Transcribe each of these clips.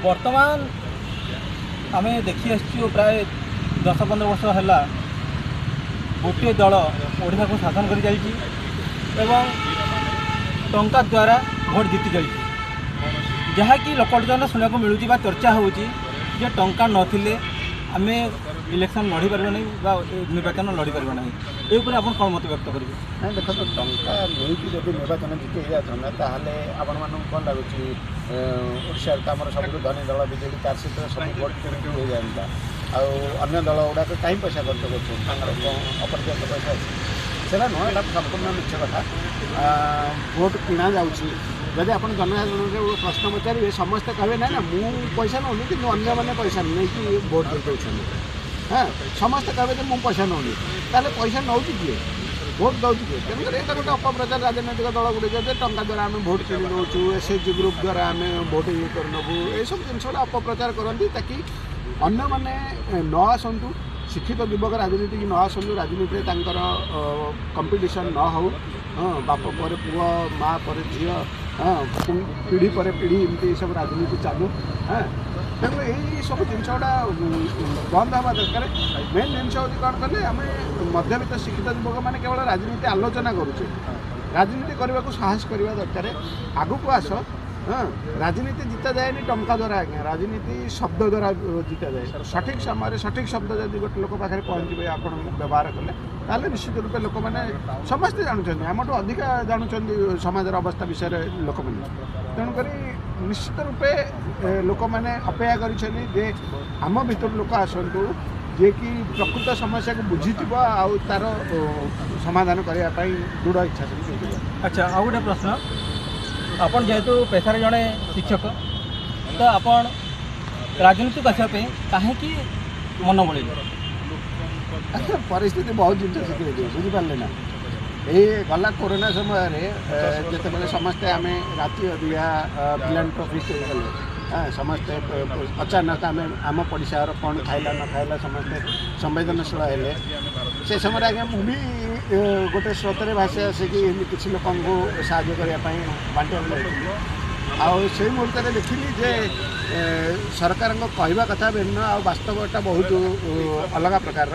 ବର୍ତ୍ତମାନ ଆମେ ଦେଖି ଆସିଛୁ ପ୍ରାୟ 10-15 ବର୍ଷ ହେଲା ଗୋଟିଏ ଦଳ ଓଡ଼ିଶାକୁ ଶାସନ କରି ଚାଲିଛି ଏବଂ ଟଙ୍କା ଦ୍ୱାରା ଭୋଟ ଜିତି ଚାଲିଛି। ଯାହାକି ଲୋକଜନ ଶୁଣିବାକୁ ମିଳୁଛି ବା ଚର୍ଚ୍ଚା ହେଉଛି ଯେ ଟଙ୍କା ନଥିଲେ ଆମେ ଇଲେକ୍ସନ୍ ଲଢ଼ିପାରିବ ନାହିଁ ବା ନିର୍ବାଚନ ଲଢ଼ିପାରିବ ନାହିଁ। ଏ ଉପରେ ଆପଣ କ'ଣ ମତ ବ୍ୟକ୍ତ କରିବେ? ନାଇଁ, ଦେଖନ୍ତୁ, ଟଙ୍କା ନେଇକି ଯଦି ନିର୍ବାଚନ ଜିତି ହେଇଯାଉଥାନ୍ତା, ତାହେଲେ ଆପଣମାନଙ୍କୁ କ'ଣ ଲାଗୁଛି, ଓଡ଼ିଶାରେ ତ ଆମର ସବୁଠୁ ଧନୀ ଦଳ ବିଜେଡ଼ି, ତାର ସହିତ ସବୁ ଭୋଟ କିଣିକି ହେଇଯାଆନ୍ତା। ଆଉ ଅନ୍ୟ ଦଳ ଗୁଡ଼ାକ କାହିଁ ପଇସା ଖର୍ଚ୍ଚ କରୁଛନ୍ତି? ତାଙ୍କର କ'ଣ ଅପର୍ଯ୍ୟାପ୍ତ ପଇସା ଅଛି? ସେଇଟା ନୁହଁ, ଏଇଟା ସମ୍ପୂର୍ଣ୍ଣ ମିଛ କଥା। ଭୋଟ କିଣା ଯାଉଛି, ଯଦି ଆପଣ ଜନସାଧାରଣରେ ପ୍ରଶ୍ନ ପଚାରିବେ, ସମସ୍ତେ କହିବେ, ନା ନା, ମୁଁ ପଇସା ନେଉନି, କିନ୍ତୁ ଅନ୍ୟମାନେ ପଇସା ନେଇକି ଭୋଟ ଦେଇ ଦେଉଛନ୍ତି। ହଁ, ସମସ୍ତେ କହିବେ ଯେ ମୁଁ ପଇସା ନେଉନି। ତାହେଲେ ପଇସା ନେଉଛି କିଏ, ଭୋଟ ଦେଉଛି କିଏ? ତେଣୁକରି ଏଇଟା ଗୋଟେ ଅପପ୍ରଚାର ରାଜନୈତିକ ଦଳ ଗୁଡ଼ିକ ଯେ ଟଙ୍କା ଦ୍ୱାରା ଆମେ ଭୋଟ କିଣି ଦେଉଛୁ, ଏସ୍ ଏଚ୍ ଜି ଗ୍ରୁପ୍ ଦ୍ୱାରା ଆମେ ଭୋଟ ଇଏ କରିନେବୁ, ଏସବୁ ଜିନିଷ ଗୁଡ଼ା ଅପପ୍ରଚାର କରନ୍ତି ତାକି ଅନ୍ୟମାନେ ନ ଆସନ୍ତୁ, ଶିକ୍ଷିତ ଯୁବକ ରାଜନୀତିକି ନ ଆସନ୍ତୁ, ରାଜନୀତିରେ ତାଙ୍କର କମ୍ପିଟିସନ୍ ନ ହେଉ। ହଁ, ବାପ ପରେ ପୁଅ, ମା ପରେ ଝିଅ, ହଁ, ପିଢ଼ି ପରେ ପିଢ଼ି ଏମିତି ସବୁ ରାଜନୀତି ଚାଲୁ। ହଁ, ତେଣୁ ଏଇ ସବୁ ଜିନିଷ ଗୁଡ଼ା ବନ୍ଦ ହେବା ଦରକାର। ମେନ୍ ଜିନିଷ ହେଉଛି କ'ଣ କଲେ, ଆମେ ମଧ୍ୟବିତ୍ତ ଶିକ୍ଷିତ ଯୁବକମାନେ କେବଳ ରାଜନୀତି ଆଲୋଚନା କରୁଛେ, ରାଜନୀତି କରିବାକୁ ସାହସ କରିବା ଦରକାର। ଆଗକୁ ଆସ। ହଁ, ରାଜନୀତି ଜିତା ଯାଏନି ଟଙ୍କା ଦ୍ୱାରା ଆଜ୍ଞା, ରାଜନୀତି ଶବ୍ଦ ଦ୍ୱାରା ଜିତାଯାଏ। ସଠିକ୍ ସମୟରେ ସଠିକ୍ ଶବ୍ଦ ଯଦି ଗୋଟେ ଲୋକ ପାଖରେ ପହଞ୍ଚିବେ, ଆପଣ ବ୍ୟବହାର କଲେ, ତାହେଲେ ନିଶ୍ଚିତ ରୂପେ ଲୋକମାନେ ସମସ୍ତେ ଜାଣୁଛନ୍ତି, ଆମଠୁ ଅଧିକା ଜାଣୁଛନ୍ତି ସମାଜର ଅବସ୍ଥା ବିଷୟରେ ଲୋକମାନେ। ତେଣୁକରି ନିଶ୍ଚିତ ରୂପେ ଲୋକମାନେ ଅପେକ୍ଷା କରିଛନ୍ତି ଯେ ଆମ ଭିତରୁ ଲୋକ ଆସନ୍ତୁ, ଯିଏକି ପ୍ରକୃତ ସମସ୍ୟାକୁ ବୁଝିଥିବ ଆଉ ତା'ର ସମାଧାନ କରିବା ପାଇଁ ଦୃଢ଼ ଇଚ୍ଛା ଶକ୍ତି ଥିବ। ଆଚ୍ଛା, ଆଉ ଗୋଟେ ପ୍ରଶ୍ନ। ଆପଣ ଯେହେତୁ ପେଶାରେ ଜଣେ ଶିକ୍ଷକ, ତ ଆପଣ ରାଜନୀତିକୁ ଆସିବା ପାଇଁ କାହିଁକି ମନ ବଳିଲେ? ଆଚ୍ଛା, ପରିସ୍ଥିତି ବହୁତ ଜିନିଷ ଶିଖେଇ ଦିଏ, ବୁଝିପାରିଲେ ନା? ଏଇ ଗଲା କରୋନା ସମୟରେ ଯେତେବେଳେ ସମସ୍ତେ ଆମେ ରାତି ଅଧିକା ଫିଲାଣ୍ଟ୍ରଫିଷ୍ଟ ହେଇଗଲେ, ହଁ, ସମସ୍ତେ ଅଚାନକ ଆମେ ଆମ ପଡ଼ିଶା ଘର କ'ଣ ଖାଇଲା ନ ଖାଇଲା ସମସ୍ତେ ସମ୍ବେଦନଶୀଳ ହେଲେ। ସେ ସମୟରେ ଆଜ୍ଞା ମୁଁ ବି ଗୋଟେ ସ୍ରୋତରେ ଭାସି ଆସିକି ଏମିତି କିଛି ଲୋକଙ୍କୁ ସାହାଯ୍ୟ କରିବା ପାଇଁ ବାଣ୍ଟିବାକୁ ଯାଇଥିଲି। ଆଉ ସେଇ ମୁହୂର୍ତ୍ତରେ ଦେଖିଲି ଯେ ସରକାରଙ୍କ କହିବା କଥା ଭିନ୍ନ ଆଉ ବାସ୍ତବଟା ବହୁତ ଅଲଗା ପ୍ରକାରର।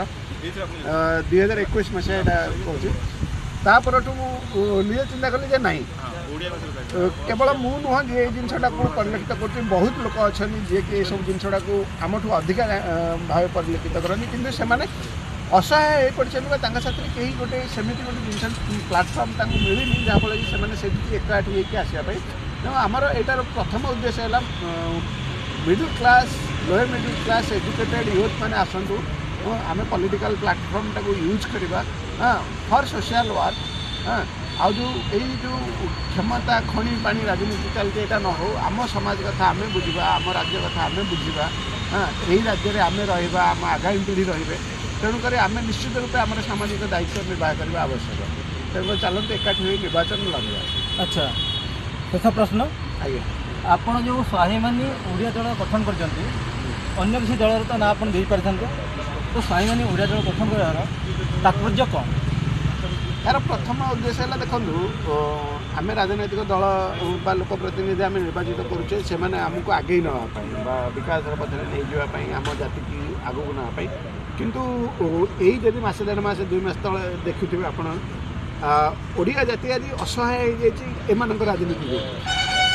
2021 ମସିହା ଏଇଟା କହୁଛି। ତା ପରଠୁ ମୁଁ ନିଜେ ଚିନ୍ତା କଲି ଯେ ନାଇଁ, କେବଳ ମୁଁ ନୁହଁ ଯିଏ ଏଇ ଜିନିଷଟାକୁ ପରିଲକ୍ଷିତ କରୁଛି, ବହୁତ ଲୋକ ଅଛନ୍ତି ଯିଏକି ଏସବୁ ଜିନିଷଟାକୁ ଆମଠୁ ଅଧିକା ଭାବେ ପରିଲକ୍ଷିତ କରନ୍ତି, କିନ୍ତୁ ସେମାନେ ଅସହାୟ ହେଇପଡ଼ିଛନ୍ତି ବା ତାଙ୍କ ସାଥିରେ କେହି ଗୋଟେ ସେମିତି ଗୋଟେ ଜିନିଷ ପ୍ଲାଟଫର୍ମ ତାଙ୍କୁ ମିଳିନି, ଯାହାଫଳରେ କି ସେମାନେ ସେଠିକି ଏକାଠି ହେଇକି ଆସିବା ପାଇଁ। ତେଣୁ ଆମର ଏଇଟାର ପ୍ରଥମ ଉଦ୍ଦେଶ୍ୟ ହେଲା middle class, lower middle class, educated youth ମାନେ ଆସନ୍ତୁ, ଆମେ ପଲିଟିକାଲ୍ ପ୍ଲାଟଫର୍ମଟାକୁ ୟୁଜ୍ କରିବା, ହଁ, ଫର୍ ସୋସିଆଲ୍ ୱାର୍କ। ହଁ, ଆଉ ଯେଉଁ ଏଇ ଯେଉଁ କ୍ଷମତା ଖଣି ପାଣି ରାଜନୀତି ଚାଲିଛି, ଏଇଟା ନ ହେଉ। ଆମ ସମାଜ କଥା ଆମେ ବୁଝିବା, ଆମ ରାଜ୍ୟ କଥା ଆମେ ବୁଝିବା। ହଁ, ଏଇ ରାଜ୍ୟରେ ଆମେ ରହିବା, ଆମ ଆଗାମୀ ପିଢ଼ି ରହିବେ। ତେଣୁକରି ଆମେ ନିଶ୍ଚିତ ରୂପେ ଆମର ସାମାଜିକ ଦାୟିତ୍ୱ ନିର୍ବାହ କରିବା ଆବଶ୍ୟକ। ତେଣୁକରି ଚାଲନ୍ତୁ ଏକାଠି ହୋଇ ନିର୍ବାଚନ ଲଢ଼ିବା। ଆଚ୍ଛା, ଶେଷ ପ୍ରଶ୍ନ। ଆଜ୍ଞା। ଆପଣ ଯେଉଁ ସ୍ୱାଭିମାନୀ ଓଡ଼ିଆ ଦଳ ଗଠନ କରିଛନ୍ତି, ଅନ୍ୟ କିଛି ଦଳର ତ ନାଁ ଆପଣ ଦେଇପାରିଥାନ୍ତେ, ତ ସ୍ୱାଭିମାନୀ ଓଡ଼ିଆ ଦଳ ଗଠନ କରିବାର ତାତ୍ପର୍ଯ୍ୟ କ'ଣ? ଏହାର ପ୍ରଥମ ଉଦ୍ଦେଶ୍ୟ ହେଲା, ଦେଖନ୍ତୁ, ଆମେ ରାଜନୈତିକ ଦଳ ବା ଲୋକ ପ୍ରତିନିଧି ଆମେ ନିର୍ବାଚିତ କରୁଛେ, ସେମାନେ ଆମକୁ ଆଗେଇ ନେବା ପାଇଁ ବା ବିକାଶର ପଥରେ ନେଇଯିବା ପାଇଁ, ଆମ ଜାତିକି ଆଗକୁ ନେବା ପାଇଁ। କିନ୍ତୁ ଏଇ ଯଦି ମାସେ ଦେଢ଼ ମାସ 2 ମାସ ତଳେ ଦେଖୁଥିବେ ଆପଣ, ଓଡ଼ିଆ ଜାତି ଆଜି ଅସହାୟ ହେଇଯାଇଛି ଏମାନଙ୍କ ରାଜନୀତି ଯୋଗୁଁ,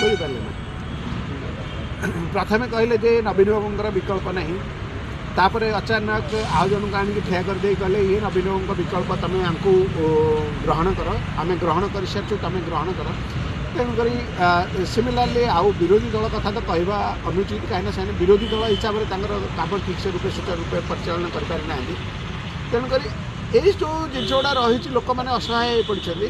ବୁଝିପାରିଲେ ନା? ପ୍ରଥମେ କହିଲେ ଯେ ନବୀନ ବାବୁଙ୍କର ବିକଳ୍ପ ନାହିଁ। ତାପରେ ଅଚାନକ ଆଉ ଜଣଙ୍କୁ ଆଣିକି ଠିଆ କରିଦେଇ କହିଲେ, ଇଏ ନବୀନ ବାବୁଙ୍କ ବିକଳ୍ପ, ତୁମେ ୟାଙ୍କୁ ଗ୍ରହଣ କର, ଆମେ ଗ୍ରହଣ କରିସାରିଛୁ, ତୁମେ ଗ୍ରହଣ କର। ତେଣୁକରି ସିମିଲାରଲି ଆଉ ବିରୋଧୀ ଦଳ କଥା ତ କହିବା ଅନୁଚିତ, କାହିଁକିନା ସେମାନେ ବିରୋଧୀ ଦଳ ହିସାବରେ ତାଙ୍କର କାମ ଠିକ୍ ସେ ରୂପେ ସୁଚାରୁ ରୂପେ ପରିଚାଳନା କରିପାରିନାହାନ୍ତି। ତେଣୁକରି ଏଇ ଯେଉଁ ଜିନିଷ ଗୁଡ଼ା ରହିଛି, ଲୋକମାନେ ଅସହାୟ ହେଇପଡ଼ିଛନ୍ତି।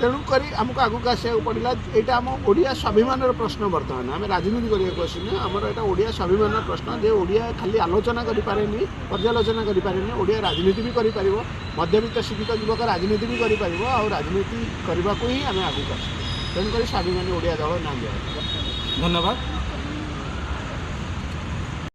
ତେଣୁକରି ଆମକୁ ଆଗକୁ ଆସିବାକୁ ପଡ଼ିଲା। ଏଇଟା ଆମ ଓଡ଼ିଆ ସ୍ୱାଭିମାନର ପ୍ରଶ୍ନ। ବର୍ତ୍ତମାନ ଆମେ ରାଜନୀତି କରିବାକୁ ଆସିନୁ। ଆମର ଏଇଟା ଓଡ଼ିଆ ସ୍ୱାଭିମାନର ପ୍ରଶ୍ନ ଯେ ଓଡ଼ିଆ ଖାଲି ଆଲୋଚନା କରିପାରେନି, ପର୍ଯ୍ୟାଲୋଚନା କରିପାରେନି, ଓଡ଼ିଆ ରାଜନୀତି ବି କରିପାରିବ। ମଧ୍ୟବିତ୍ତ ଶିକ୍ଷିତ ଯୁବକ ରାଜନୀତି ବି କରିପାରିବ ଆଉ ରାଜନୀତି କରିବାକୁ ହିଁ ଆମେ ଆଗକୁ ଆସିବୁ। ତେଣୁକରି ସ୍ୱାଭିମାନୀ ଓଡ଼ିଆ ଦଳ ନାଁ ଦିଆହେଲା। ଧନ୍ୟବାଦ।